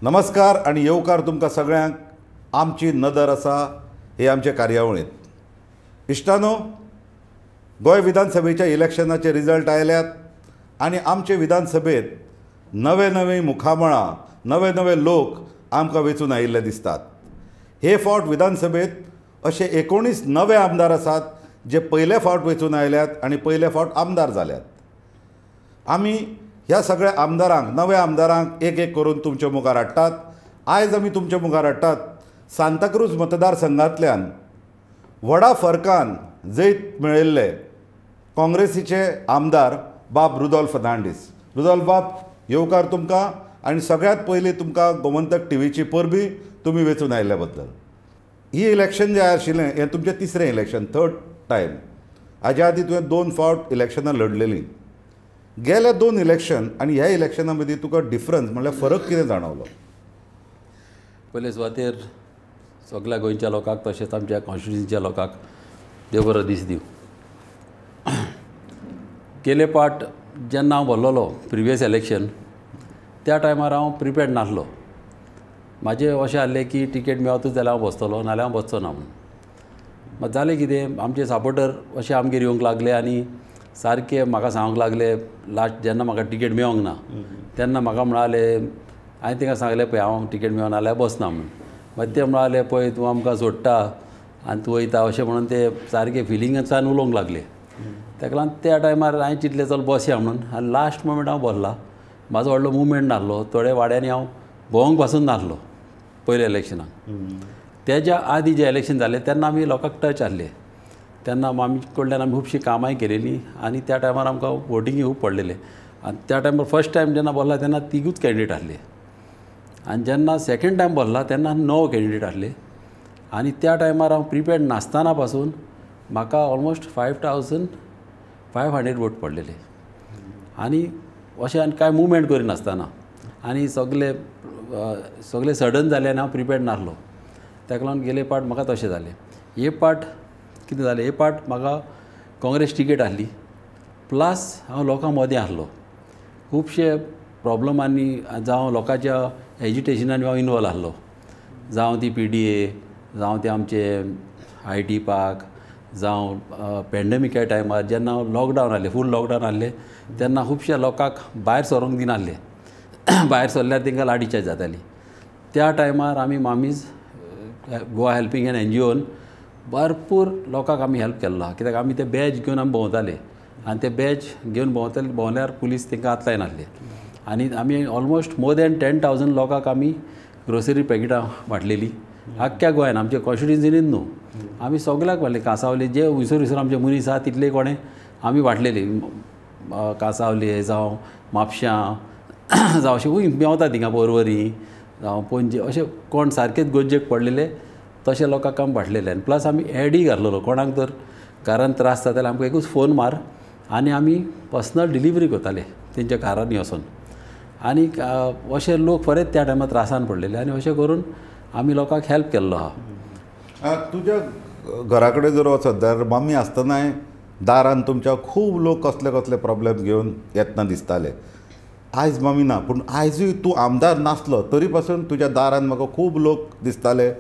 नमस्कार आनी येवकार तुमकां सगळ्यांक आमची नदर आसा हे आमचे कार्यावळींत। इश्टानो, गोंय विधानसभेच्या इलेक्शनाचे रिजल्ट आयल्यात आनी आमचे विधानसभेत नवे नवे मुखामळां, नवे नवे लोक आमकां वेंचून आयिल्ले दिसतात। हे फावट विधानसभेत अशे 19 नवे आमदार आसात जे पयले फावट वेंचून आयल्यात आनी पयले फावट आमदार जाल्यात। आमी ह्या सगळ्या आमदारांक, नव्या आमदारांक एक एक करून तुमचे मुखार हाडटात। आयज आमी तुमचे मुखार हाडटात सांताक्रूज मतदारसंघांतल्यान व्हडा फरकान जैत मेळिल्ले काँग्रेसीचे आमदार बाब रुदोल्फ फर्नांडीस। रुदोल्फ बाब, येवकार तुमकां आनी सगळ्यांत पयलीं तुमकां गोमंतक टीव्हीची परबी तुमी वेंचून आयिल्ल्या बद्दल। ही इलेक्शन जें आशिल्लें हें तुमचें तिसरें इलेक्शन, थर्ड टायम। हाज्या आदीं तुवें 2 फावट इलेक्शनां लढलेलीं। गेले 2 इलेक्शन आनी ह्या इलेक्शना मदीं तुका डिफरन्स म्हणल्यार फरक कितें जाणवलो? पयले सुवातेर सगल्या गोंयच्या लोकांक तशेंच आमच्या कॉन्स्टिट्युन्सीच्या लोकांक देव बरो दीस दिवं। गेले पाट जेन्ना हांव भरलेलो प्रिवियस इलेक्शन त्या टायमार हांव प्रिपेर्ड नासलो। म्हाजें अशें आहलें की टिकेट मेळतूच जाल्यार हांव बसतलो, नाल्यार हांव बसचो ना म्हणून। मात जालें कितें, आमचे सपोर्टर अशें आमगेर येवंक लागले आनी सारके म्हाका सांगूंक लागले। लास्ट जेन्ना म्हाका टिकेट मेळोंक ना तेन्ना म्हाका म्हणाले, हांवें तांकां सांगलें पळय हांव टिकेट मेळना जाल्यार बसना म्हणून। मागीर ते म्हणाले पळय तूं आमकां सोडटा आनी तूं वयता अशें म्हणून ते सारके फिलिंगान उलोवंक लागले। ताका लागून त्या टायमार हांवें चिंतलें चल बसया म्हणून आनी लास्ट मुमेंट हांव बसला। म्हाजो व्हडलो मुवमेंट नासलो, थोड्या वाड्यांनी हांव भोंवंक पासून नासलो पयल्या इलेक्शनाक। तेज्या आदीं जें इलेक्शन जालें तेन्ना आमी लोकांक टच आहले, तेन्ना आमी कडल्यान आमी खुबशीं कामांय केलेलीं आनी त्या टायमार आमकां वोटिंगूय खूब पडलेलें। आनी त्या टायमार फर्स्ट टायम जेन्ना बसला तेन्ना 3 कॅन्डिडेट आहले आनी जेन्ना सेकेंड टायम बसला तेन्ना 9 कॅन्डिडेट आहले आनी त्या टायमार हांव प्रिपेर्ड नासतना पासून म्हाका ऑलमोस्ट 5500 वोट पडलेले आनी अशें आनी कांय मुवमेंट करिनासतना आनी सगळे सगळे सडन जाले आनी हांव प्रिपेर्ड नासलो। ताका लागून गेले पाट म्हाका तशें जालें। हे पाट कितें जालें, हे पाट म्हाका काँग्रेस टिकेट आहली प्लस हांव लोकां मदें आहलो। खुबशे प्रॉब्लमांनी जावं लोकांच्या एजिटेशनान हांव इनवॉल्व आहलो, जावं ती PDA, जावं ते आमचे IT park, जावं पेंडमिका टायमार जेन्ना लॉकडावन आहलें, फूल लॉकडावन आहलें तेन्ना खुबश्या लोकांक भायर सरोंक दिनासले। भायर सरल्यार तांकां लाठीचार्ज जाताली। त्या टायमार आमी मामीज गोवा हेल्पींग हँड NGOन भरपूर लोकांक आमी हेल्प केल्लो आहा, कित्याक आमी ते बॅज घेवन आमी भोंवताले आनी ते बॅज घेवन भोंवताले, भोंवल्यार पुलीस तांकां हात लायनासले आनी आमी ऑलमोस्ट मोर दॅन 10,000 लोकांक आमी ग्रोसरी पॅकेटां वांटलेलीं आख्ख्या गोंयान। आमच्या कॉन्स्टिट्युन्सीनीत न्हू, आमी सगल्याक वांटले। कांसावले जे हुंयसर हुंयसर आमचे मनीस आहा तितले कोणें आमी वांटलेली, कांसावले जावं म्हापशां जावं अशें खूंय मेवता थिंगा, पोरवरी जावं पणजे, अशें कोण सारकेच गरजेक पडलेले तशें लोकांक आमी वांटलेले। आनी प्लस आमी एडय घातलेलो, कोणाक जर घरान त्रास जाता जाल्यार आमकां एकूच फोन मार आनी आमी पर्सनल डिलिवरी करताले तेंच्या घरांनी वचोन। आनी अशे लोक परत त्या टायमार त्रासान पडलेले आनी अशें करून आमी लोकांक हेल्प केल्लो आहा। तुज्या घरा कडेन जर वचत जाल्यार मामी आसतनाय दारान तुमच्या खूब लोक कसले कसले प्रॉब्लेम घेवन येतना दिसताले। आयज मामी ना, पूण आयजूय तूं आमदार नासलो तरी पासून तुज्या दारान म्हाका खूब लोक दिसताले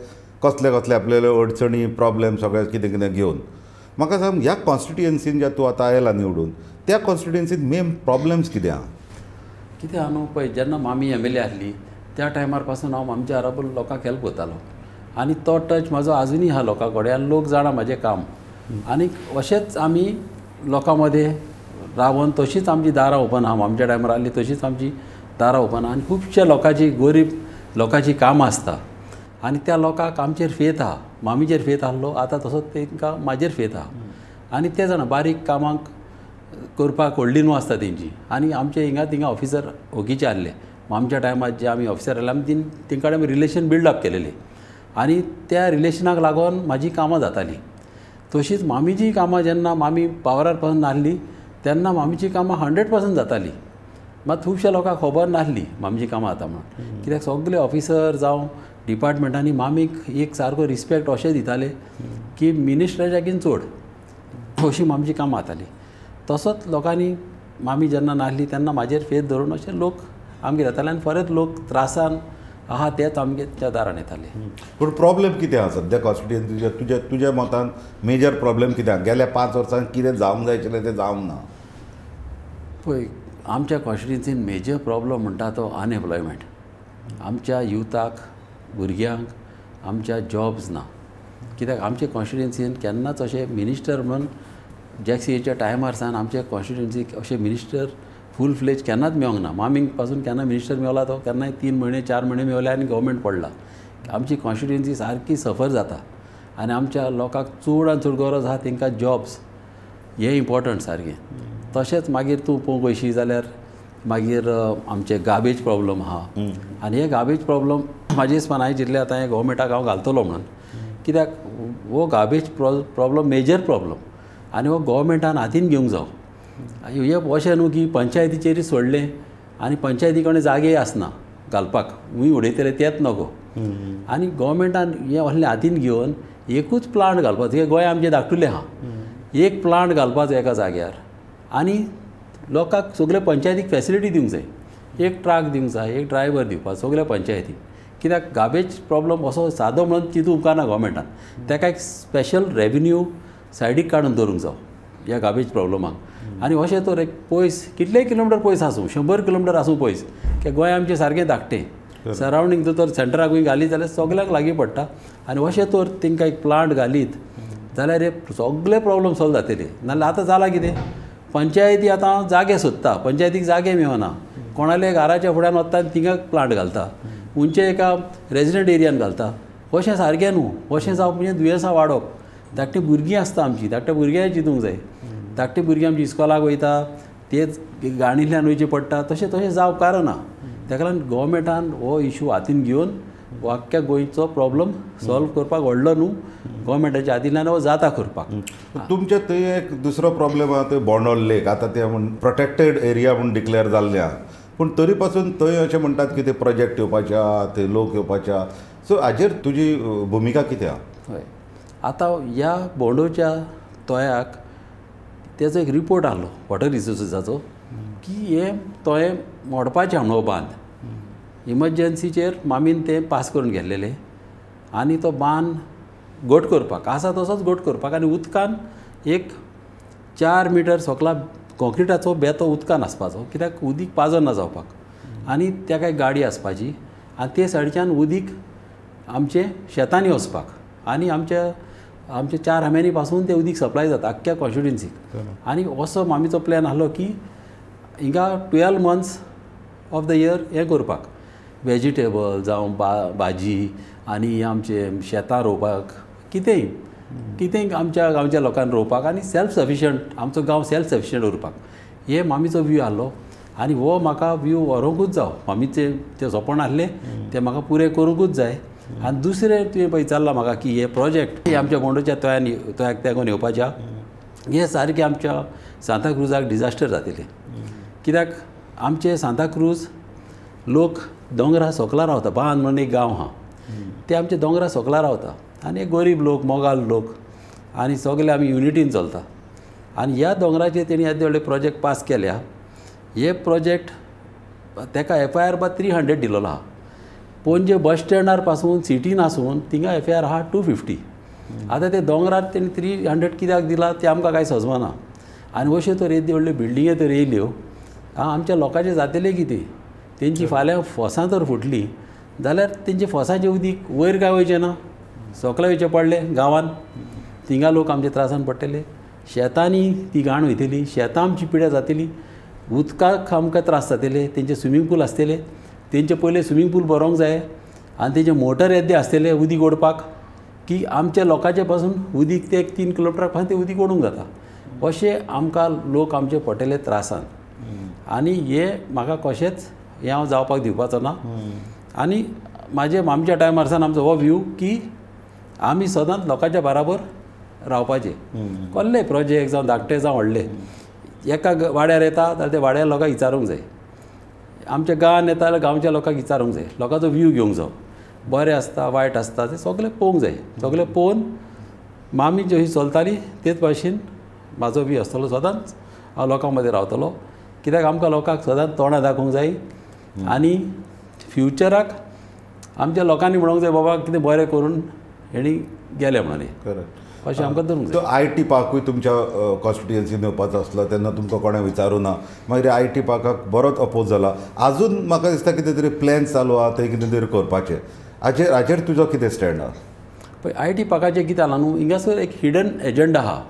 कसले कसले आपलेले अडचणी, प्रॉब्लेम सगळे कितें कितें घेवन। म्हाका सांग, ह्या कॉन्स्टिट्युएन्सीन ज्या तूं आतां आयला निवडून त्या कॉन्स्टिट्युएन्सीन मेन प्रॉब्लम्स कितें आहा? कितें आहा न्हू पळय, जेन्ना मामी MLA आहली त्या टायमार पासून हांव आमच्या बरोबर लोकांक हेल्प करतालो आनी तो टच म्हाजो आजुनूय आहा लोकां कडेन आनी लोक जाणा म्हाजें काम। आनी अशेंच आमी लोकां मदें रावन तशीच आमची दारां ओपन आहा, आमच्या टायमार आहली तशीच आमची दारां ओपन आहा आनी खुबश्या लोकांची, गरीब लोकांची कामां आसता आनी त्या लोकांक आमचेर फेथ आहा, मामीचेर फेथ आहलो आतां तसोच तांकां म्हाजेर फेथ आहा आनी ते जाणा बारीक कामांक करपाक व्हडली न्हू आसता तेंची। आनी आमचे हिंगा थिंगा ऑफिसर ओगीचे आहले, आमच्या टायमार जे आमी ऑफिसर आहले आमी तेंचे कडेन आमी रिलेशन बिल्डअप केलेलें आनी त्या रिलेशनाक लागून म्हाजी कामां जातालीं। तशीच मामीचीं कामां जेन्ना मामी पावरार पासून नासली तेन्ना मामीचीं कामां 100% जातालीं, मात खुबश्या लोकांक खबर नासली मामीचीं कामां जाता म्हणून, कित्याक सगळे ऑफिसर जावं डिपार्टमेंटांनी मामीक एक सारको रिस्पेक्ट अशें दिताले की मिनिस्टराच्याकीन चड अशी मामीचीं कामां जातालीं। तसोच लोकांनी मामी जेन्ना नासली तेन्ना म्हाजेर फेथ धरून अशे लोक आमगेर येताले आनी परत लोक त्रासान आहा तेच आमगे त्या दारान येताले. पूण प्रॉब्लेम कितें आसा सद्या कॉन्स्टिट्युएन्सीच्या तुज्या तुज्या मतान मेजर प्रॉब्लेम कितें आसा? गेल्या 5 वर्सांक कितें जावंक जाय आशिल्लें तें जावंक ना. पळय आमच्या कॉन्स्टिट्युएन्सीन मेजर प्रॉब्लम म्हणटा तो अनएम्प्लॉयमेंट. आमच्या युथाक भुरग्यांक आमच्या जॉब्स ना. कित्याक आमच्या कॉन्स्टिट्युएन्सीन केन्नाच अशें मिनिस्टर म्हणून जॅक्सीच्या टायमार सावन आमच्या कॉन्स्टिट्युएन्सीक अशें मिनिस्टर फूल फ्लेज केन्नाच मेळोंक ना. मामीक पासून केन्ना मिनिस्टर मेवला तो केन्नाय 3 म्हयने 4 म्हयने मेवले आनी गव्हर्मेंट पडला. आमची कॉन्स्टिट्युएन्सी सारकी सफर जाता आनी आमच्या लोकांक चड आनी चड गरज आसा तांकां जॉब्स हें इम्पॉर्टंट सारकें. तशेंच मागीर तूं पळोवंक वयशी जाल्यार मागीर आमचे गार्बेज प्रॉब्लम आहा आनी हे गार्बेज प्रॉब्लम म्हाजे हिसपान हांवें चिंतलें आतां हें गव्हर्मेंटाक हांव घालतलो म्हणून. कित्याक हो गार्बेज प्रॉब्लम मेजर प्रॉब्लम आनी हो गव्हर्मेंटान हातीन घेवंक जावो. हें अशें न्हू की पंचायतीचेरूय सोडलें आनी पंचायती कडेन जागे आसना घालपाक, खंय उडयतले तेंच नको. आनी गव्हर्मेंटान हें असलें हातीन घेवन एकूच प्लांट घालपाचो. हे गोंय आमचें धाकटुलें आहा, एक प्लांट घालपाचो एका जाग्यार आनी लोकांक सगळे पंचायतीक फेसिलिटी दिवंक जाय. एक ट्रक दिवंक जाय, एक ड्रायवर दिवपाक सगळ्या पंचायतीक. कित्याक गार्बेज प्रॉब्लम असो सादो म्हणून चिंतूंक उपकारना गव्हर्मेंटान, ताका एक स्पेशल रेवेन्यू सायडीक काडून दवरूंक जावो ह्या गार्बेज प्रॉब्लमाक. आनी अशें तर एक पयस कितलेय किलोमिटर पयस आसूं, 100 किलोमिटर आसूं पयस, की गोंय आमचें सारकें धाकटें सरावंडींग जर सेंटराकूय घालीत जाल्यार सगळ्यांक लागीं पडटा. आनी अशें तर तांकां एक प्लांट घालीत जाल्यार हे सगळे प्रॉब्लम सॉल्व जातले. नाजाल्यार आतां जालां कितें, पंचायती आतां जागे सोदता, पंचायतीक जागे मेळना, कोणाले घराच्या फुड्यान वता आनी थिंगा प्लांट घालता, उंचे एका रेजिडंट एरियान घालता. अशें सारकें न्हू. अशें जावप म्हणजे दुयेंसां वाडप. धाकटीं भुरगीं आसता आमची, धाकट्या भुरग्यांक चिंतूंक जाय. धाकटीं भुरगीं आमची इस्कॉलाक वयता, तेच गाणींतल्यान वयचें पडटा. तशें तशें जावप कारण ना. ताका लागून गव्हर्मेंटान हो इशू हातीन घेवन आख्ख्या गोंयचो प्रॉब्लम सॉल्व करपाक व्हडलो न्हू, गव्हर्मेंटाच्या हातींतल्यान हो जाता करपाक. तुमचे थंय एक दुसरो प्रॉब्लम आहा, थंय बोंडोल लेक आतां ते म्हूण प्रोटेक्टेड एरिया म्हूण डिक्लेअर जाल्ले आहा, पूण तरी पासून थंय अशें म्हणटात की ते प्रोजेक्ट येवपाचे आहा, थंय लोक येवपाचे आहा. सो हाजेर तुजी भुमिका कितें आहा? हय, आतां ह्या बोंडोच्या तोयाक तेजो एक रिपोर्ट आहलो वॉटर रिसोर्सीसाचो की हें तोयें मोडपाचें म्हणून हो बांद. इमर्जन्सीचेर मामीन तें पास करून घेतलेलें आनी तो बांद घट करपाक आसा तसोच घट करपाक आनी उदकान एक 4 मिटर सोकला कॉंक्रिटाचो बेतो उदकान आसपाचो, कित्याक उदीक पाजर ना जावपाक. आनी ताका एक गाडी आसपाची आनी ते सायडच्यान उदीक आमचे शेतांनी वचपाक आनी आमच्या आमच्या 4 आम्यांनी पासून तें उदीक सप्लाय जाता आख्ख्या कॉन्स्टिट्युएन्सीक. आनी असो मामीचो प्लॅन आहलो की हिंगा 12 मंथ्स ऑफ the year हें करपाक, वेजिटेबल जावं भाजी आनी आमचे शेतां रोवपाक, कितेंय कितेंय आमच्या गांवच्या लोकांक रोवपाक आनी सेल्फ सफिशंट, आमचो गांव सेल्फ सफिशंट उरपाक, हे मामीचो व्यू आहलो. आनी हो म्हाका व्यू व्हरूंकूच जावो, मामीचें तें सपन आहलें तें म्हाका पुरें करूंकूच जाय. आनी दुसरें तुवें पळय विचारलां म्हाका की हे प्रोजेक्ट हे आमच्या बोंडोच्या तोयान तोयाक तेंकोन येवपाच्या, हे सारकें आमच्या सांताक्रुजाक डिजास्टर जातलें. कित्याक आमचे सांताक्रूज लोक दोंगरा सोकला रावता, बांद म्हणून एक गांव आहा, ते आमचे दोंगरा सोकला रावता आनी एक गरीब लोक, मोगाल लोक आनी सगळे आमी युनिटीन चलता. आनी ह्या दोंगराचेर तेणी येदे व्हडले प्रोजेक्ट पास केल्या. हे प्रोजेक्ट ताका एफ I R बा 300 दिलेलो आहा. पणजे बस स्टँडार पासून सिटीन आसून थिंगा एफ I R आहा 250. आतां ते दोंगरार तेणी 300 कित्याक दिला तें आमकां कांय सजमना. आनी अश्यो तर येद्यो व्हडल्यो बिल्डिंग्यो तर येयल्यो, आमच्या लोकांचें जातलें कितें? तेंची फाल्यां फोसां तर फुटलीं जाल्यार तेंचे फोसांचें उदीक वयर काय वयचें ना, सकले वयचें पडलें गांवांत, थिंगा लोक आमचे त्रासान पडटले. शेतांनी ती घाण वयतली, शेतां आमची पिड्या जातली, उदकाक आमकां त्रास जातले. तेंचे स्विमींग पूल आसतले, तेंचे पयलें स्विमींग पूल भरोंक जाय आनी तेंचे मोटर येद्दे आसतले उदीक ओडपाक की आमच्या लोकांचे पासून उदीक ते एक 3 किलोमिटरा पासून तें उदीक ओडूंक जाता. अशें आमकां लोक आमचे पडटले त्रासान. आनी हे म्हाका कशेंच हें हांव जावपाक दिवपाचो ना. आनी म्हाजे आमच्या टायमार सावन आमचो हो व्यू की आमी सदांच लोकांच्या बराबर रावपाचें. कसले प्रोजेक्ट जावं धाकटे जावं व्हडले, एका वाड्यार येता जाल्यार ते वाड्यार लोकांक विचारूंक जाय, आमच्या गांवांत येता जाल्यार गांवच्या लोकांक विचारूंक जाय, लोकांचो व्यू घेवंक जावो, बरें आसता वायट आसता तें सगळें पळोवंक जाय. सगळें पळोवन मामी जशी चलताली तेच भाशेन म्हाजो व्यू आसतलो. सदांच हांव लोकां मदीं रावतलो, कित्याक आमकां लोकांक सदांच तोंडां दाखोवंक जाय. आनी फ्युचराक आमच्या लोकांनी म्हणूंक जाय बाबा कितें बरें करून हेणी गेले म्हणून. करेक्ट. अशें आमकां धरूंक जाय. तो I T पार्कूय तुमच्या कॉन्स्टिट्युएन्सीन येवपाचो आसलो तेन्ना तुमकां कोणें विचारूं ना, मागीर I T पार्काक बरोच अपोज जाला. आजून म्हाका दिसता कितें तरी प्लॅन चालू आहा थंय कितें तरी करपाचें, हाचेर हाचेर तुजो कितें स्टँड आहा? पळय I T पार्काचें कितें जालां न्हू, हिंगासर एक हिडन एजंडा आहा.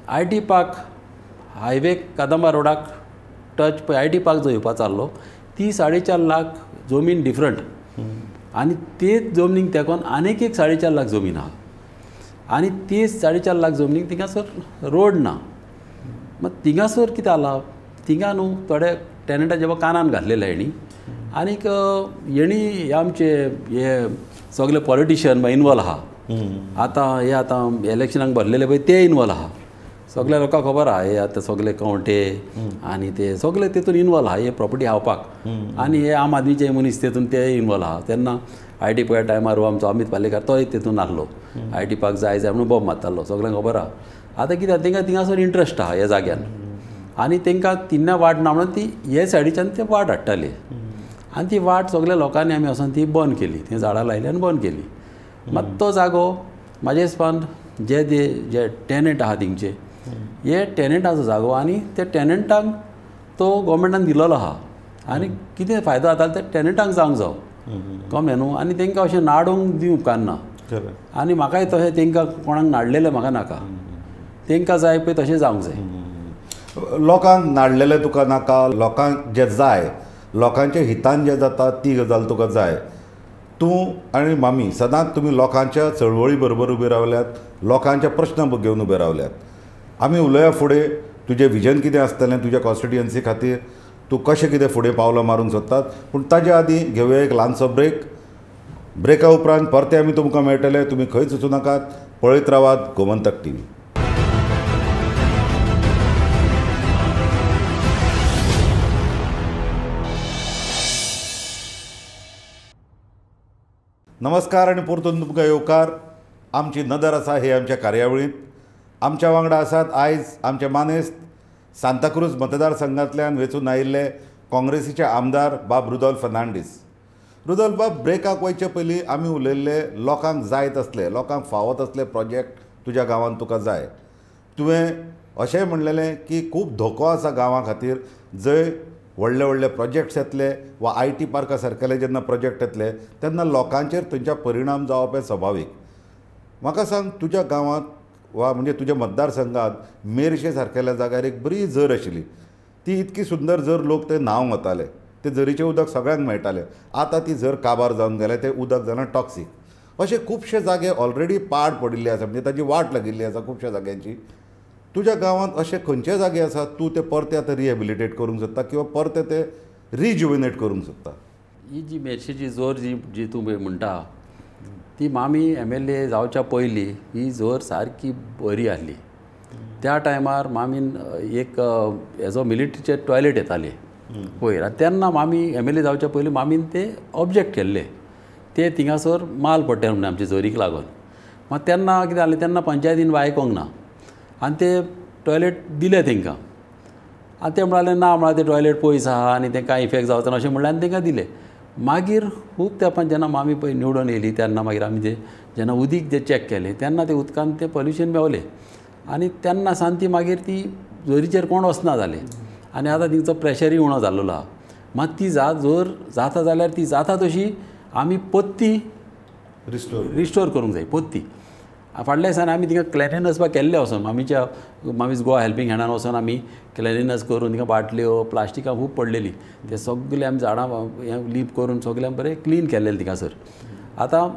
I T park highway Kadamba रोडाक टच पळय I T park जो येवपाचो आसलो ती 4.5 लाख जमीन डिफरंट आनी तेच जमनीक तेंकोन आनीक एक 4.5 लाख जमीन आहा आनी ते 4.5 लाख जमनीक थिंगासर रोड ना. मात थिंगासर कितें जालां थिंगा न्हू थोडे टेनंटाच्या जेव्हा कानान घातलेले हेणी आनीक हेणी आमचे हे सगळे पॉलिटिशियन इनवॉल्व आहा. आतां हे आतां इलेक्शनाक भरलेले पळय ते इनवॉल्व आहा, सगळ्या लोकांक खबर आहा हे आतां सगळे कंवटे आनी ते सगळे तेतून इनवॉल्व आहा हे प्रॉपर्टी हावपाक. आनी हे आम आदमीचे मनीस तेतून ते इनवॉल्व आहा. तेन्ना I T park टायमार आमचो अमीत पालेकार तोय तेतून आहलो, I T park जाय जाय म्हणून बोब मारतालो, सगळ्यांक खबर आहा. आतां कितें तेंकां थिंगासर इंट्रस्ट आहा ह्या जाग्यान आनी तेंकां तिन्ना वाट ना म्हणून ती हे सायडीच्यान ते वाट हाडटाले आनी ती वाट सगळ्या लोकांनी आमी वचोन ती बंद केली, ती झाडां लायली आनी बंद केली. मात तो जागो म्हाजे हिसपान जे ते जे टेनंट आहा थिंगचे हे टेनंटाचो जागो आनी ते टेनंटांक तो गोवोरमेंटान दिलेलो आहा आनी कितें फायदो जाता ते टेनंटांक जावंक जावो कमलें न्हू. आनी तेंकां अशें नाडूंक दिवंक उपकारना आनी म्हाकाय तशें तेंकां कोणाक नाडलेलें म्हाका नाका, तेंकां जाय पळय तशें जावंक जाय. लोकांक नाडलेलें तुका नाका, लोकांक जें जाय लोकांच्या हितान जें जाता ती गजाल तुका जाय. तूं आनी मामी सदांच तुमी लोकांच्या चळवळी बरोबर उबे रावल्यात, लोकांचे प्रश्न घेवन उबे रावल्यात. आमी उलोवया फुडें तुजें विजन कितें आसतलें तुज्या कॉन्स्टिट्युएन्सी खातीर, तूं कशें कितें फुडें पावलां मारूंक सोदतात, पूण ताजे आदीं घेवया एक ल्हानसो ब्रेक. ब्रेका उपरांत परते आमी तुमकां मेळटले. तुमी खंयच वचूं नाकात, पळयत रावात गोमंतक टीव्ही. नमस्कार आनी परतून तुमकां येवकार. आमची नदर आसा हे आमच्या कार्यावळींत. आमच्या वांगडा आसात आयज आमचे मानेस्त सांताक्रूज मतदारसंघांतल्यान वेंचून आयिल्ले काँग्रेसीचे आमदार बाब रुदोल्फ फर्नांडीस. रुदोल्फ बाब, ब्रेकाक वयचे पयलीं आमी उलयल्ले लोकांक जायत आसले, लोकांक फावत आसले प्रोजेक्ट तुज्या गांवांत तुका जाय. तुवें अशें म्हणलेलें की खूब धोको आसा गांवां खातीर जंय व्हडले व्हडले प्रोजेक्ट्स येतले वा I T पार्का सारकेले जेन्ना प्रोजेक्ट येतले तेन्ना लोकांचेर थंयच्या परिणाम जावप हें सभावीक. म्हाका सांग, तुज्या गांवांत वा म्हणजे तुज्या मतदारसंघात मेरशे सारकेल्या जाग्यार एक बरी झर आशिल्ली, ती इतकी सुंदर झर, लोक थंय न्हावंक वताले, ते झरीचें उदक सगळ्यांक मेळटालें. आतां ती झर काबार जावन गेल्या, तें उदक जालां टॉक्सीक. अशे खुबशे जागे ऑलरेडी पाड पडिल्ले आसा, म्हणजे ताजी वाट लागिल्ली आसा खुबश्या जाग्यांची. तुज्या गांवांत अशे खंयचे जागे आसात तूं ते परते आतां रिहेबिलिटेट करूंक सोदता किंवा परते ते रिज्युविनेट करूंक सोदता? ही जी मेरशेची जोर जी जी तूं म्हणटा ती मामी MLA जावच्या पयलीं ही जोर सारकी बरी आसली. त्या टायमार मामीन एक हेजो मिलिटरीचे टॉयलेट येताले पयर, आनी तेन्ना मामी MLA जावच्या पयलीं मामीन ते ऑब्जेक्ट केल्ले, ते थिंगासर माल पडटा म्हणून आमचे जोरीक लागून. मात तेन्ना कितें जालें, तेन्ना पंचायतीन आयकोंक ना आनी ते टॉयलेट दिले तेंकां आनी ते म्हणाले ना म्हळ्यार ते टॉयलेट पयस आहा आनी तें कांय इफेक्ट जावचो ना अशें म्हणलें आनी तेंकां दिले. मागीर खूब तेंपान जेन्ना मामी पळय निवडून येयली तेन्ना मागीर आमी जे जेन्ना उदीक जे चॅक केलें तेन्ना ते उदकान तें पोल्युशन मेवलें आनी तेन्ना सान ती मागीर ती जोरीचेर कोण वचना जाले आनी आतां तिचो प्रेशरूय उणो जाल्लो आहा. मात ती जोर जाता जाल्यार ती जाता तशी आमी पत्ती रिस्टोर करूंक जाय. पत्ती फाटल्या दिसांनी आमी थिंगा क्लॅनलिनस बा केल्लें वचोन मामीच्या मामीज गोवा हेल्पींग हँडान वचोन आमी क्लॅनलिनस करून थिंगा बाटल्यो प्लास्टिकां खूब पडलेलीं ते सगळे आमी झाडां हें लीप करून सगळें आमी बरें क्लीन केल्लें थिंगासर. आतां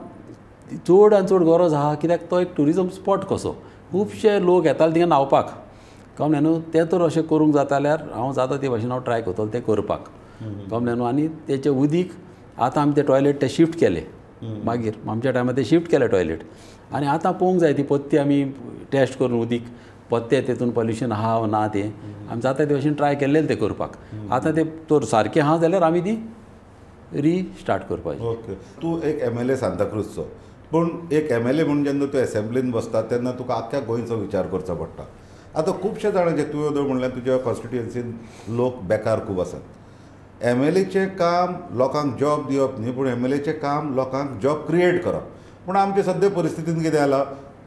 चड आनी चड गरज आहा कित्याक तो एक ट्युरिजम स्पॉट कसो, खुबशे लोक येताले थिंगा न्हांवपाक, कमलें न्हू. तें तर अशें करूंक जाता जाल्यार हांव जाता ते भाशेन हांव ट्राय करतलो तें करपाक, कमलें न्हू. आनी तेचें उदीक आतां आमी तें टॉयलेट तें शिफ्ट केलें, मागीर आमच्या टायमार तें शिफ्ट केलें टॉयलेट आनी आतां पळोवंक जाय ती पत्ती आमी टेस्ट करून उदीक पत्ते तेतून पोल्युशन आहा वा ना तें आमी जाता ते भाशेन ट्राय केल्लें तें करपाक. आतां तें तर सारकें आहा जाल्यार आमी ती रिस्टार्ट करपाची. ओके, तूं एक MLA सांताक्रूजचो, पूण एक MLA म्हणून जेन्ना तूं एसेंब्लीन बसता तेन्ना तुका आख्ख्या गोंयचो विचार करचो पडटा. आतां खुबशे जाणांचे तुवें म्हणल्यार तुज्या कॉन्स्टिट्युएन्सीन लोक बेकार खूब आसात. एम एल एचें काम लोकांक जॉब दिवप न्ही, पूण एम एल एचें काम लोकांक जॉब क्रिएट करप. पूण आमचे सद्या परिस्थितीन कितें जालां,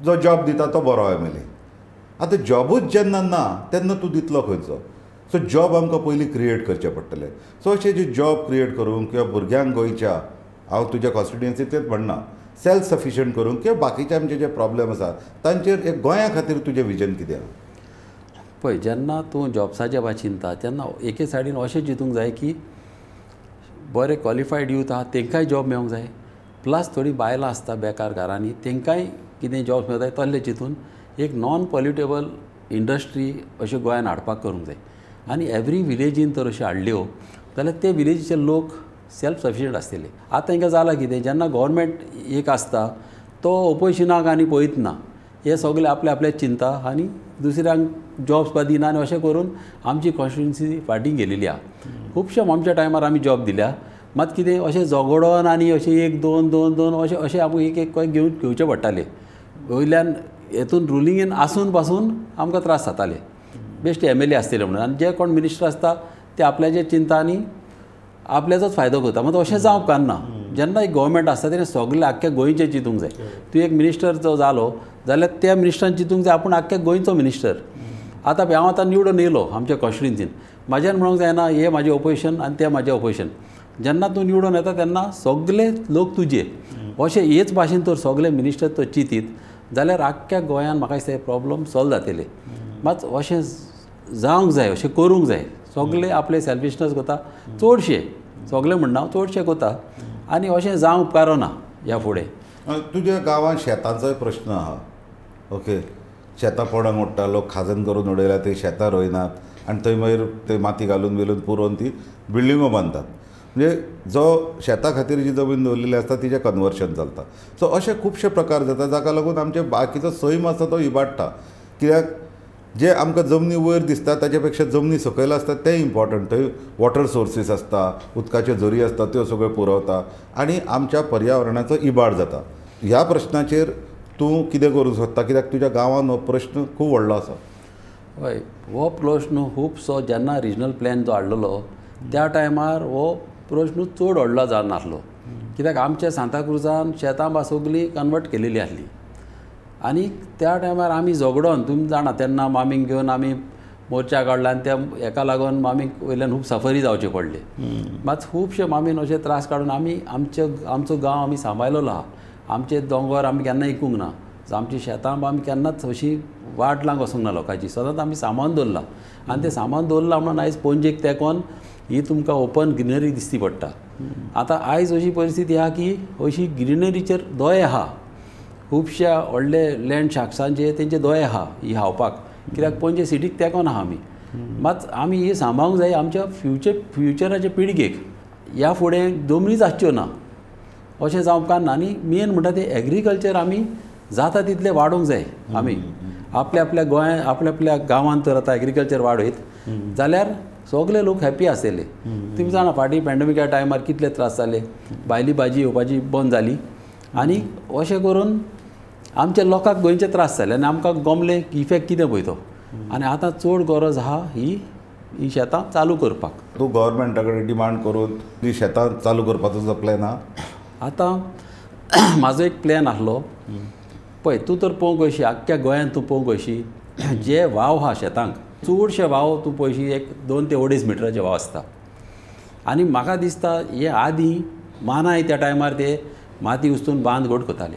जो जॉब दिता तो बरो एम एल ए. आतां जॉबूच जेन्ना ना तेन्ना तूं दितलो खंयचो? सो जॉब आमकां पयलीं क्रिएट करचें पडटलें. सो अशें जे जॉब क्रिएट करूंक किंवा भुरग्यांक गोंयच्या, हांव तुज्या कॉन्स्टिट्युएन्सींतलेंच म्हणना, सेल्फ सफिशंट करूंक किंवा बाकीचे आमचे जे प्रॉब्लम आसा तांचेर एक गोंया खातीर तुजें विजन कितें आसा? पळय, जेन्ना तूं जॉब्साचे बाबतींत चिंतता तेन्ना एके सायडीन अशें चिंतूंक जाय की बरे क्वॉलिफायड यूथ आहा तांकांय जॉब मेळूंक जाय, प्लस थोडीं बायलां आसता बेकार घरांनी तांकांय कितें जॉब्स मेळता तसलें चिंतून एक नॉन पॉल्युटेबल इंडस्ट्री अश्यो गोंयान हाडपाक करूंक जाय. आनी एवरी विलेजीन तर अश्यो हाडल्यो जाल्यार ते विलेजीचे लोक सेल्फ सफिशंट आसतले. आतां तांकां जालां कितें, जेन्ना गव्हर्मेंट एक आसता तो ओपोजिशनाक आनी पळयतना हे सगळे आपले आपले चिंता आनी दुसऱ्यांक जॉब्स बा दिना, आनी अशें करून आमची कॉन्स्टिट्युएन्सी फाटीं गेलेली आहा. खुबशे आमच्या टायमार आमी जॉब दिल्या, मात कितें अशें झगडोन आनी अशें एक दोन दोन दोन अशें अशें आमकां एक एक घेवन घेवचें पडटालें. वयल्यान हेतून रुलिंगेन आसून पासून आमकां त्रास जाताले, बेश्टे एम एल ए आसतले म्हणून. आनी जे कोण मिनिस्टर आसता ते आपल्याचे चिंता आनी आपल्याचोच फायदो करता. मात अशें जावंक उपकारना. जेन्ना एक गव्हर्मेंट आसता तेणें सगळें आख्ख्या गोंयचें चिंतूंक जाय. तूं एक मिनिस्टर जो जालो जाल्यार त्या मिनिस्टरान चिंतूंक जाय आपूण आख्ख्या गोंयचो मिनिस्टर. आतां हांव आतां निवडून येयलो आमच्या कॉन्स्टिट्युएन्सीन, म्हाज्यान म्हणूंक जायना हें म्हाजें ओपोजिशन आनी तें म्हाजें ओपोजिशन. जेन्ना तूं निवडून येता तेन्ना सगळे लोक तुजे. अशें हेच भाशेन तर सगळे मिनिस्टर तर चिंतीत जाल्यार आख्ख्या गोंयान म्हाका दिसता हे प्रॉब्लम सॉल्व जातले. मात अशें जावंक जाय, अशें करूंक जाय. सगळे आपले सेल्फिशनस करता चडशे, सगळे म्हणना चडशे करता, आनी अशें जावंक उपकारना ह्या फुडें. तुज्या गांवांत शेतांचोय प्रश्न आहा. ओके, शेतां पडंग उडटा, लोक खाजन करून उडयल्या, ते शेतां रोयनात आनी थंय मागीर ते माती घालून बिलून पुरोवन ती बिल्डिंगो बांदतात. म्हणजे जो शेता खातीर जी जमीन दवरलेली आसता तिचें कन्वर्शन चलता. सो अशे खुबशे प्रकार जाता जाका लागून आमचे बाकीचो सैम आसा तो इबाडटा. कित्याक जे आमकां जमनी वयर दिसता ताचे पेक्षा जमनी सकयल आसता तें इम्पॉर्टंट. थंय वॉटर सोर्सीस आसता, उदकाच्यो झरी आसता, त्यो सगळ्यो पुरवता आनी आमच्या पर्यावरणाचो इबाड जाता. ह्या प्रश्नाचेर तूं कितें करूंक सोदता? कित्याक तुज्या गांवांत हो प्रश्न खूब व्हडलो आसा. हय, हो प्रश्न खुबसो जेन्ना रिजनल प्लॅन जो हाडलेलो त्या टायमार हो प्रश्न चड व्हडलो जानासलो. कित्याक आमच्या सांताक्रुजान शेतां बा सगळीं कन्वर्ट केलेली आसली आनी त्या टायमार आमी झगडोन, तुमी जाणा तेन्ना मामीक घेवन आमी मोर्चा काडला आनी त्या हेका लागून मामीक वयल्यान खूब सफरी जावचे पडले. मात खुबशे मामीन अशे त्रास काडून आमी आमचो गांव आमी सांबाळलेलो आहा. आमचे दोंगर आमी केन्ना इकूंक ना, आमची शेतां आमी केन्नाच अशी वाट लावंक वचूंक ना लोकांची, सदांच आमी सामान दवरलां. आनी तें सामान दवरलां म्हणून आयज पणजेक तेंकोन ही तुमकां ओपन ग्रिनरी दिसती पडटा. आतां आयज अशी परिस्थिती आहा की अशी ग्रिनरीचेर दोळे आहा, खुबश्या व्हडले लँड शार्क्सांचे तेंचे दोळे आहा ही खावपाक, कित्याक पणजे सिटीक तेंकोन आहा आमी. मात आमी ही सांबाळूंक जाय आमच्या फ्युचराचे पिळगेक. ह्या फुडें जमनीच आसच्यो ना अशें जावंक उपकारना. आनी मेन म्हणटा तें एग्रीकल्चर आमी जाता तितलें वाडोवंक जाय. आमी आपल्या आपल्या गोंयांत आपल्या आपल्या गांवांत तर आतां एग्रीकल्चर वाडयत जाल्यार सगळे लोक हॅपी आसतले. तुमी जाणा फाटीं पॅन्डेमिका टायमार कितले त्रास जाले, भायली भाजी येवपाची बंद जाली आनी अशें करून आमच्या लोकांक गोंयचे त्रास जाले आनी आमकां गमले इफेक्ट कितें पळय तो. आनी आतां चड गरज आहा ही शेतां चालू करपाक. तूं गव्हर्मेंटा कडेन डिमांड करून ही शेतां चालू करपाचो प्लॅन आहा? आतां म्हाजो एक प्लॅन आसलो. पळय तूं तर पळोवंक वयशी आख्ख्या गोंयांत तूं पळोवंक वयशी जे वाव आहा शेतांक चडशे वाव तूं पळयशी 1, 2 ते 2.5 मिटराचे वाव आसता. आनी म्हाका दिसता हे आदीं मानाय त्या टायमार ते माती उस्तून बांद घट करताले.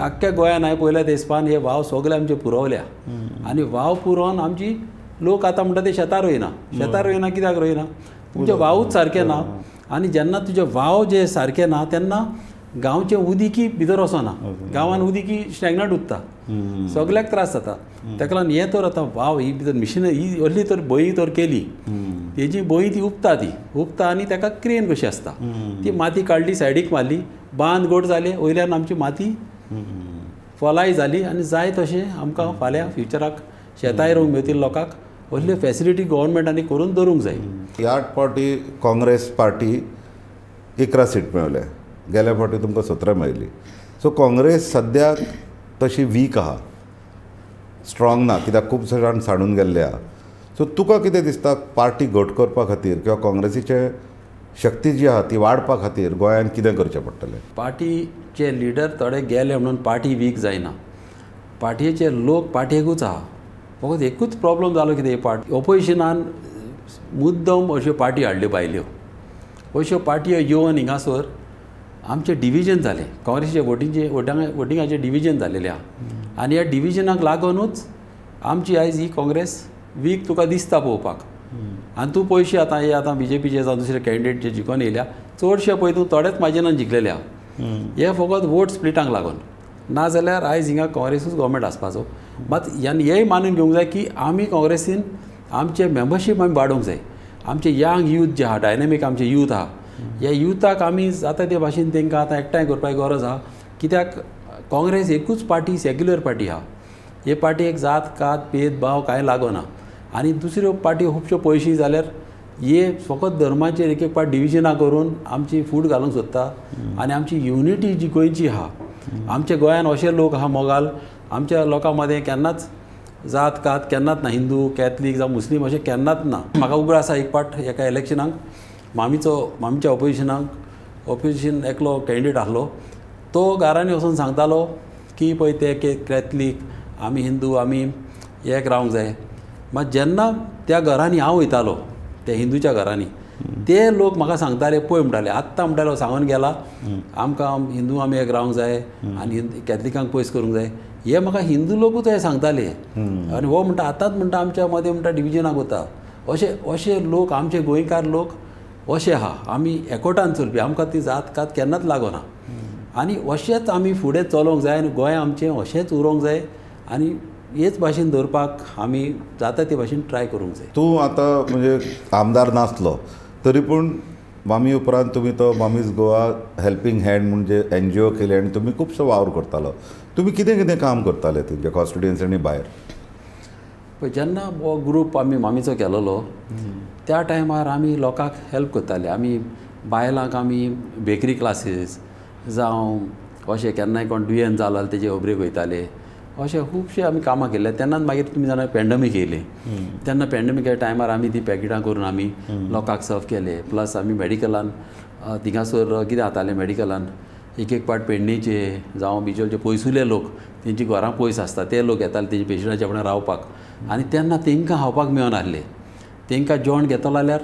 आख्ख्या गोंयान हांवें पळयल्या ते हिसपान हे वाव सगळे आमचे पुरवल्या आनी वाव पुरोवन आमची लोक आतां म्हणटा ते शेतां रोयना. शेतां रोयना कित्याक रोयना? तुमचे वावूच सारके ना. आनी जेन्ना तुजे वाव जे सारके ना तेन्ना गांवचें उदीकी भितर वचना, गांवान उदीकी स्टॅग्नंट उरता, सगळ्याक त्रास जाता. ताका लागून हें तर आतां वाव ही भितर मिशिनरी ही असली तर बंयी तर केली तेजी बंयी ती उपता, ती उपता आनी ताका क्रेन कशी आसता ती माती काडली सायडीक मारली, बांद गोड जाले, वयल्यान आमची माती फलाय जाली आनी जाय तशें आमकां फाल्यां फ्युचराक शेतांय रोवंक मेळटली लोकांक. असल्यो फॅसिलिटी गव्हर्मेंटांनी करून दवरूंक जाय. ह्या फावटी काँग्रेस पार्टी 11 सीट मेळ्ळे, गेल्या फावटी तुमकां 17 मेळ्ळी. सो काँग्रेस सद्याक तशी वीक आहा, स्ट्रॉंग ना, कित्याक खूब जाण सांडून गेल्ले आहा. सो तुका कितें दिसता पार्टी घट करपा खातीर किंवा काँग्रेसीचे शक्ती जी आहा ती वाडपा खातीर गोंयांत कितें करचें पडटलें? पार्टीचे लिडर थोडे गेले म्हणून पार्टी वीक जायना. पार्टीचे लोक पार्टयेकूच आहा. फकत एकूच प्रॉब्लम जालो कितें, पार्टी ओपोजिशनान मुद्दम अश्यो पार्टी हाडल्यो भायल्यो. अश्यो पार्टयो येवन हिंगासर आमचें डिविजन जालें. काँग्रेसीचे वोटिंगचे वोटिंगाचें डिविजन जालेलें आहा आनी ह्या डिविजनाक लागुनूच आमची आयज ही काँग्रेस वीक तुका दिसता पळोवपाक. आनी तूं पयशे आतां हे आतां बीजेपीचे जावं दुसरे कॅन्डिडेट जे जिखून येयल्या चडशे पळय तूं थोडेच मार्जिनान जिखलेले आहा. हे फकत वोट स्प्लिटांक लागून, नाजाल्यार आयज हिंगा काँग्रेसूच गव्हर्मेंट आसपाचो. मात ह्यान हेंय मानून घेवंक जाय की आमी काँग्रेसीन आमचे मेंबरशीप आमी वाडोवंक जाय. आमचे यंग यूथ जे आहा, डायनेमीक आमचे यूथ आहा, ह्या युथाक आमी जाता ते भाशेन तांकां आतां एकठांय करपाची गरज आहा. कित्याक काँग्रेस एकूच पार्टी, सेक्युलर पार्टी आहा. हे पार्टयेक जात कात भेदभाव कांय लागना. आनी दुसऱ्यो पार्टी खुबश्यो पयशी जाल्यार हे फकत धर्माचेर एक एक पार्ट डिविजनां करून आमची फूट घालूंक सोदता आनी आमची युनिटी जी गोंयची आहा, आमच्या गोंयान अशे लोक आहा मोगाल, आमच्या लोकां मदें केन्नाच जात कात केन्नाच ना, हिंदू कॅथलीक जावं मुस्लीम अशें केन्नाच ना. म्हाका उगडास आसा एक पाट एका इलेक्शनाक मामीच्या ओपोजिशनाक ओपोजिशन एकलो कॅन्डिडेट आसलो, तो घरांनी वचून सांगतालो की पळय ते कॅथलीक आमी हिंदू आमी एक रावंक जाय. मात जेन्ना त्या घरांनी हांव वयतालो त्या हिंदूच्या घरांनी, ते लोक म्हाका सांगताले पळय म्हणटाले आत्तां म्हणटाले सांगून गेला आमकां हिंदू आमी एक रावंक जाय आनी कॅथलिकांक पयस करूंक जाय. हे म्हाका हिंदू लोकूच हे सांगताले आनी हो म्हणटा आतांच म्हणटा आमच्या मदें म्हणटा डिविजनाक वता. अशे अशे लोक आमचे गोंयकार लोक अशे आहा. आमी एकवटान चलपी, आमकां ती जात कात केन्नाच लागना आनी अशेंच आमी फुडें चलोवंक जाय आनी गोंय आमचें अशेंच उरोंक जाय आनी हेच भाशेन दवरपाक आमी जाता ते भाशेन ट्राय करूंक जाय. तूं आतां म्हणजे आमदार नासलो तरी पूण मामी उपरांत तुमी तो मामीज गोवा हेल्पींग हँड म्हणजे एनजीओ केले आनी तुमी खुबसो वावर करतालो. तुमी कितें कितें काम करताले तुमच्या कॉन्स्टिट्युएन्सी आनी भायर? पळय जेन्ना हो ग्रूप आमी मामीचो केलेलो त्या टायमार आमी लोकांक हेल्प करताले. आमी बायलांक आमी बेकरी क्लासीस जावं अशें केन्नाय कोण दुयेंत जालो जाल्यार तेजे खबरेक वयताले. अशें खुबशे आमी कामां केल्ले. तेन्नाच मागीर तुमी जाणा पॅन्डमीक येयलें, तेन्ना पॅन्डमिका टायमार आमी ती पॅकेटां करून आमी लोकांक सर्व केले. प्लस आमी मेडिकलान थिंगासर कितें जातालें, मेडिकलान एक एक पाट पेडणेचे जावं बिचोलचे पयसुले लोक तेंची घरां पयस आसता ते लोक येताले तेंच्या पेशंटाच्या आपणा रावपाक आनी तेन्ना तेंकां खावपाक मेळनासलें. तेंकां जेवण घेतलो जाल्यार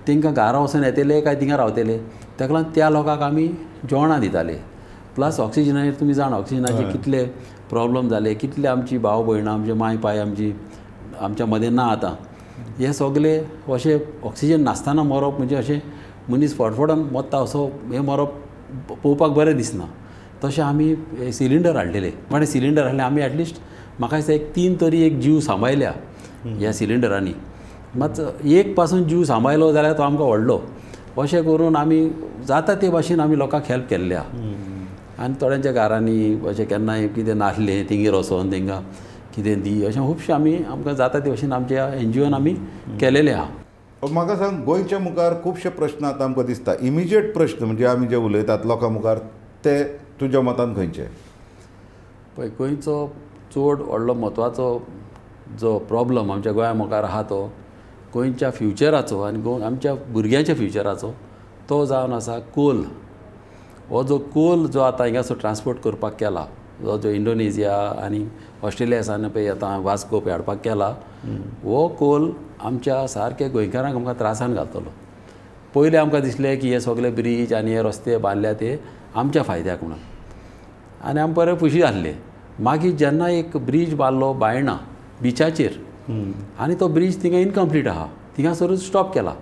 तेंकां घरा वचून येतले काय थिंगा रावतले, ताका लागून त्या लोकांक आमी जेवणां दिताले. प्लस ऑक्सिजनाचेर तुमी जाणा ऑक्सिजनाचे कितले प्रॉब्लम जाले, कितले आमची भाव भयणां आमचे माय पाय आमची आमच्या मदें ना आतां. हे सगळे अशें ऑक्सिजन नासतना मरप म्हणजे अशें मनीस फटफटोन मरता असो हें मरप पळोवपाक बरें दिसना. तशें आमी सिलिंडर हाडलेले, पण सिलिंडर हाडले आमी एटलिस्ट म्हाका दिसता एक 3 तरी एक जीव सांबाळल्या ह्या सिलिंडरांनी. मात एक पासून जीव सांबाळलो जाल्यार तो आमकां व्हडलो. अशें करून आमी जाता ते भाशेन आमी लोकांक हेल्प केल्ले आहा. आनी थोड्यांच्या घरांनी अशें केन्नाय कितें नासलें थिंगेर वचोन तेंकां कितें दी अशें खुबशें आमी आमकां जाता ते भाशेन आमच्या एनजीओन आमी केलेलें आहा. म्हाका सांग, गोंयच्या मुखार खुबशे प्रश्न आतां आमकां दिसता, इमिजिएट प्रश्न म्हणजे आमी जे उलयतात लोकां मुखार ते तुज्या मतान खंयचे? पळय गोंयचो चड व्हडलो म्हत्वाचो जो प्रॉब्लम आमच्या गोंया मुखार आहा तो गोंयच्या फ्युचराचो आनी आमच्या भुरग्यांच्या फ्युचराचो, तो जावन आसा कोल. हो जो कोल जो आतां हिंगासर ट्रान्सपोर्ट करपाक केला, जो जो इंडोनेजिया आनी ऑस्ट्रेलिया सावन पळय आतां वास्को पळय हाडपाक केला, हो कोल आमच्या सारके गोंयकारांक आमकां त्रासान घालतलो. पयलें आमकां दिसलें की हे सगळे ब्रीज आनी हे रस्ते बांदल्या ते आमच्या फायद्याक म्हणून आनी आमी बरे खुशी आसले. मागीर जेन्ना एक ब्रीज बांदलो बायणा बिचाचेर आनी तो ब्रीज थिंगा इनकम्प्लीट आहा, थिंगासरूच स्टॉप केला.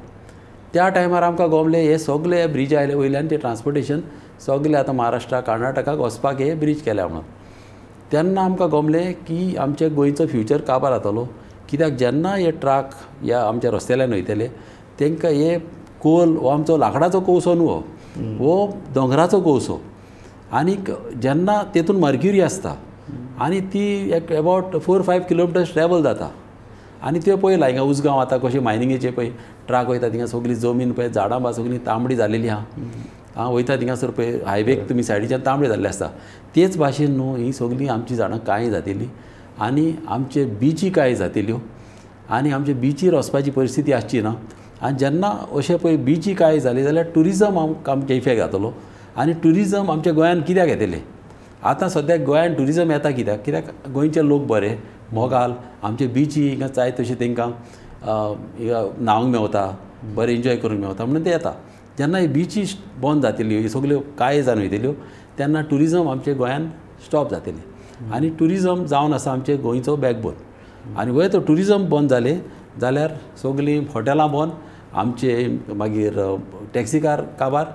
त्या टायमार आमकां गोमले हे सगळे ब्रीज आयले वयल्यान ते ट्रान्सपोर्टेशन सगळे आतां महाराष्ट्रा कर्नाटकाक वचपाक हे ब्रीज केल्या म्हणून. तेन्ना आमकां गोमलें की आमच्या गोंयचो फ्युचर काबार जातलो. कित्याक जेन्ना हे ट्रक ह्या आमच्या रस्त्याल्यान वयतले तांकां हे कोल हो आमचो लांकडाचो कोळसो न्हू, हो दोंगराचो कोळसो आनीक जेन्ना तेतून मर्क्युरी आसता आनी ती एक अबावट 4-5 किलोमिटर्स ट्रॅवल जाता. आनी त्यो पळयला हिंगा उसगांव आतां कशें मायनिंगेचे पळय ट्रक वयता थिंगा सगळी जमीन पळय झाडां बा सगळीं तांबडी जालेली आहा. आं वयता थिंगासर पळय हायवेक तुमी सायडीच्यान तांबडी जाल्ले आसता. तेच भाशेन न्हू ही सगळीं आमचीं झाडां काळीं जातली आनी आमचे बिची काळी जातल्यो आनी आमचे बिचीर वचपाची परिस्थिती आसची ना आनी जेन्ना अशें पळय बिची काय जाली जाल्यार ट्युरिजम आमचें इफेक्ट जातलो आनी ट्युरिजम आमच्या गोंयान कित्याक येतलें. आतां सद्याक गोंयान ट्युरिजम येता कित्याक, कित्याक गोंयचे लोक बरे मोगाल, आमचे बिची हिंगा जाय तशें तांकां न्हावंक मेवता, बरें एन्जॉय करूंक मेवता म्हणून ते येता. जेन्ना ही बिची बंद जातल्यो, ह्यो सगल्यो कांय जावन वयतल्यो तेन्ना ट्युरिजम आमच्या गोंयान स्टॉप जातलें. आनी ट्युरिजम जावन आसा आमचे गोंयचो बॅकबोन. आनी वयर तो ट्युरिजम बंद जालें जाल्यार सगळीं हॉटेलां बंद, आमचे मागीर टॅक्सीकार काबार,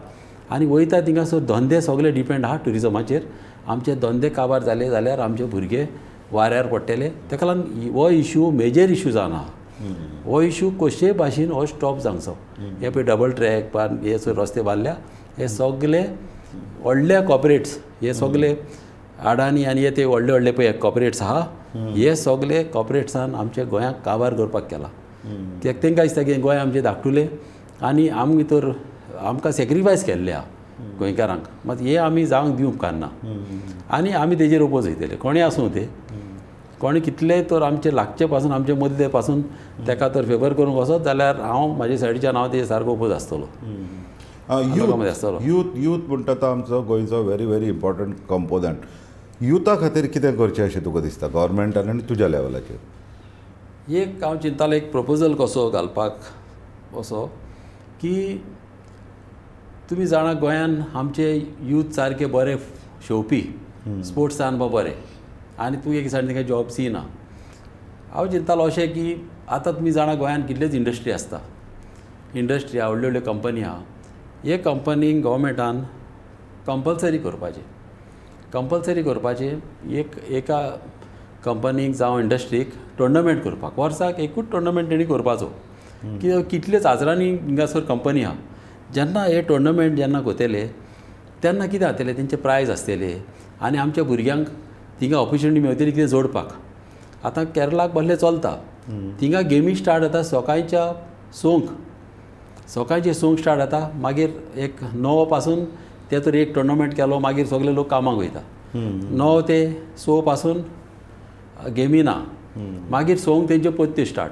आनी वयता थिंगासर धंदे सगळे डिपेंड आहा ट्युरिजमाचेर. आमचे धंदे काबार जाले जाल्यार आमचे भुरगे वाऱ्यार पडटले. ताका लागून हो इशू मेजर इशू जावन आहा. हो इशू कशेय भाशेन हो स्टॉप जावचो. हे पळय डबल ट्रॅक हे रस्ते बांदल्या, हे सगळे व्हडले कॉपरेट्स, हे सगळे अडानी आनी हे ते व्हडले व्हडले पळय कॉपरेट्स आहा, हे सगळे कॉपरेट्सान आमच्या गोंयाक काबार करपाक केला. कित्याक तांकां दिसता की गोंय आमचें धाकटुलें आनी आमी तर आमकां सॅक्रिफायस केल्लें आहा गोंयकारांक, मात हे आमी जावंक दिवंक उपकारना आनी आमी तेजेर ओपोज वयतले. कोणें आसूं ते, कोणें कितलें तर आमचे लागचे पासून आमचे मदले पासून ताका तर फेवर करूंक वचत जाल्यार हांव म्हाजे सायडीच्यान हांव तेजे सारको ओपोज आसतलो. यूथ यूथ म्हणटा तो आमचो गोंयचो व्हेरी व्हेरी इम्पॉर्टंट कंपोनंट. युथा खातीर कितें करचें अशें तुका दिसता गव्हर्मेंटान आनी तुज्या लेवलाचेर? एक हांव चिंतालो एक प्रपोजल कसो घालपाक असो की तुमी जाणा गोंयान आमचे यूथ सारके बरे शेवपी स्पोर्ट्सान बरे आनी तूं एक सायडीन तांकां जॉब्सय ना. हांव चिंतालो अशें की आतां तुमी जाणा गोंयान कितल्योच इंडस्ट्री आसता, इंडस्ट्री आहा, व्हडल्यो व्हडल्यो कंपनी आहा. हे कंपनीक गव्हर्मेंटान कंपलसरी करपाचें, कंपलसरी करपाचें एक एका कंपनीक जावं इंडस्ट्रीक टोर्नामेंट करपाक, वर्साक एकूच टोर्नामेंट तेणी करपाचो. कित्याक कितलेच हजारांनी हिंगासर कंपनी आहा. जेन्ना हे टोर्नामेंट जेन्ना करतले तेन्ना कितें जातलें, तेंचे प्रायज आसतले आनी आमच्या भुरग्यांक थिंगा ऑपॉर्च्युनिटी मेळटली कितें जोडपाक. आतां केरलाक बसलें चलता, थिंगा गेमी स्टार्ट जाता सकाळच्या 6, सकाळचे 6 स्टार्ट जाता, मागीर एक 9 पासून ते तर एक टोर्नामेंट केलो, मागीर सगळे लोक कामाक वयता. 9 ते 6 पासून गेमी ना, मागीर 6 तेंच्यो पत्त्यो स्टार्ट.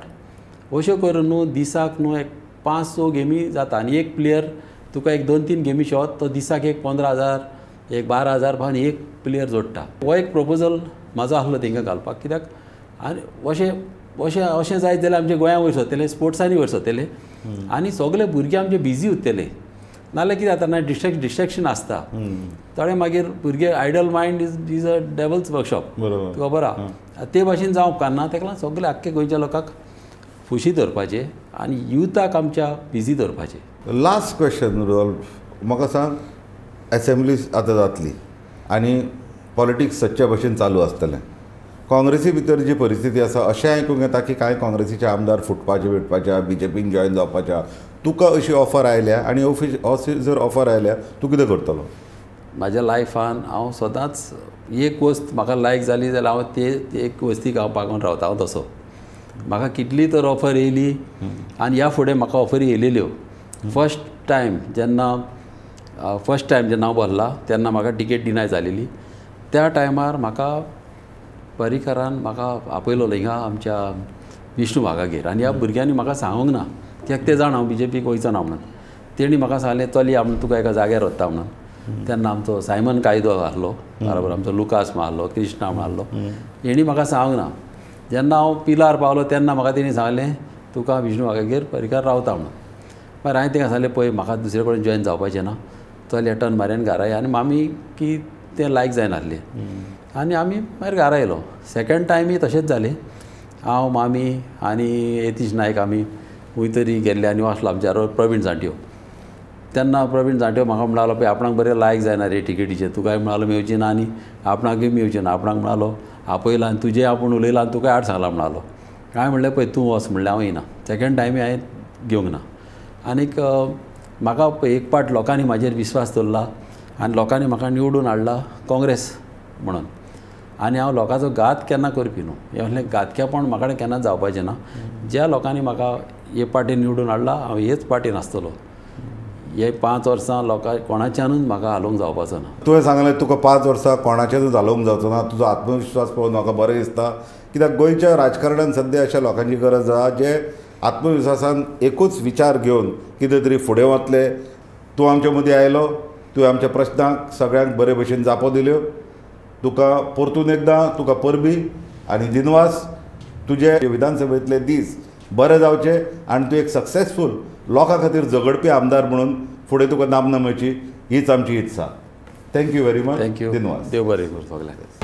अश्यो करून न्हू दिसाक न्हू एक 5-6 गेमी जाता आनी एक प्लेयर तुका एक 2-3 गेमी शोत तो दिसाक एक 15,000 एक 12,000 पावन एक प्लेयर जोडटा. हो एक प्रपोजल म्हाजो आसलो तांकां घालपाक. कित्याक आनी अशें अशें अशें जायत जाल्यार आमच्या गोंया वयर सरतले, स्पोर्ट्सांनी वयर सरतले आनी सगळे भुरगे आमचे बिजी उरतले. नाल्यार कितें जाता ना डिस्ट्रेक्शन आसता थोडे, मागीर भुरगे idle mind is a devil's workshop, तुका खबर आहा. ते भाशेन जावंक उपकारना. ताका लागून सगळे आख्खे गोंयच्या लोकांक खुशी दवरपाचें आनी युथाक आमच्या बिजी दवरपाचें. लास्ट क्वेश्चन रुडोल्फ, म्हाका सांग, एसेंब्ली आतां जातली आनी पॉलिटिक्स सदच्या भशेन चालू आसतलें. काँग्रेसी भितर जी परिस्थिती आसा अशें आयकूंक येता की कांय काँग्रेसीचे आमदार फुटपाचे बिटपाचे, बीजेपीन जॉयन जावपाचे, तुका अशी ऑफर आयल्या आनी अशी जर ऑफर आयल्या तूं कितें करतलो? म्हाज्या लायफान हांव सदांच एक वस्त म्हाका लायक जाली जाल्यार हांव ते एक वस्तीक हांव बागोवन रावता. हांव तसो म्हाका कितली तर ऑफर येयली आनी ह्या फुडें म्हाका ऑफरी येयलेल्यो. फर्स्ट टायम जेन्ना हांव भरला तेन्ना म्हाका टिकेट डिनाय जालेली. त्या टायमार म्हाका पर्रीकरान म्हाका आपयलो हिंगा आमच्या विष्णू वाघागेर आनी ह्या भुरग्यांनी म्हाका सांगूंक ना कित्याक ते जाण हांव बीजेपीक वयचो ना म्हणून. तेणी म्हाका सांगलें चल या म्हणून तुका एका जाग्यार वता म्हणून. तेन्ना आमचो सायमन कायदो आसलो बरोबर, आमचो लुकास आसलो, कृष्णा आसलो. हेणी म्हाका सांगूंक ना. जेन्ना हांव पिलार पावलो तेन्ना म्हाका तेणी सांगलें तुका विष्णू वाघागेर पर्रीकार रावता म्हणून. मागीर हांवें तांकां सांगलें पळय म्हाका दुसरे कडेन जॉयन जावपाचें ना, चल टर्न मारन घरा या. आनी मामी की तें लायक जायनासलें आनी आमी मागीर घरा येयलो. सेकेंड टायमूय तशेंच जालें. हांव, मामी आनी यतीश नायक आमी खंय तरी गेल्ले आनी आसलो आमच्या बरोबर प्रवीण जांट्यो. तेन्ना प्रवीण जांट्यो म्हाका म्हणालो पळय आपणाक बरें लायक जायना रे टिकेटीचें, तुकाय म्हणालो मेवची ना आनी आपणाकूय मेवची ना. आपणाक म्हणालो आपयला आनी तुजें आपूण उलयलां आनी तुका आड सांगलां म्हणालो. हांवें म्हणलें पळय तूं वच म्हणलें, हांव येना. सेकेंड टायमूय हांवें घेवंक ना. आनीक म्हाका एक पाट लोकांनी म्हाजेर विस्वास दवरला आनी लोकांनी म्हाका निवडून हाडला काँग्रेस म्हणून. आनी हांव लोकांचो घात केन्ना करपी न्हू, हें म्हणलें घातकेपण म्हाका केन्ना जावपाचें ना. ज्या लोकांनी म्हाका हे पार्टीन निवडून हाडला हांव हेच पार्टीन आसतलो. हे 5 वर्सां लोकां कोणाच्यानूच म्हाका हालोवंक जावपाचो ना. तुवें सांगलें तुका 5 वर्सां कोणाच्यानूच हालोवंक जावचो ना, तुजो आत्मविश्वास पळोवन म्हाका बरें दिसता. कित्याक गोंयच्या राजकारणान सद्या अशा लोकांची गरज आसा जे आत्मविस्वासान एकूच विचार घेवन कितें तरी फुडें वतले. तूं आमचे मदीं आयलो, तुवें आमच्या प्रश्नांक सगळ्यांक बरे भशेन जापो दिल्यो. तुका परतून एकदां तुका परबी आनी दिनवास. तुजे विधानसभेंतले दीस बरे जावचे आनी तूं एक सक्सेसफूल लोकां खातीर झगडपी आमदार म्हणून फुडें तुका नामना मेळची हीच आमची इत्सा. Thank you very much. Thank you. दिनवास. देव बरें करूं सगल्यांक.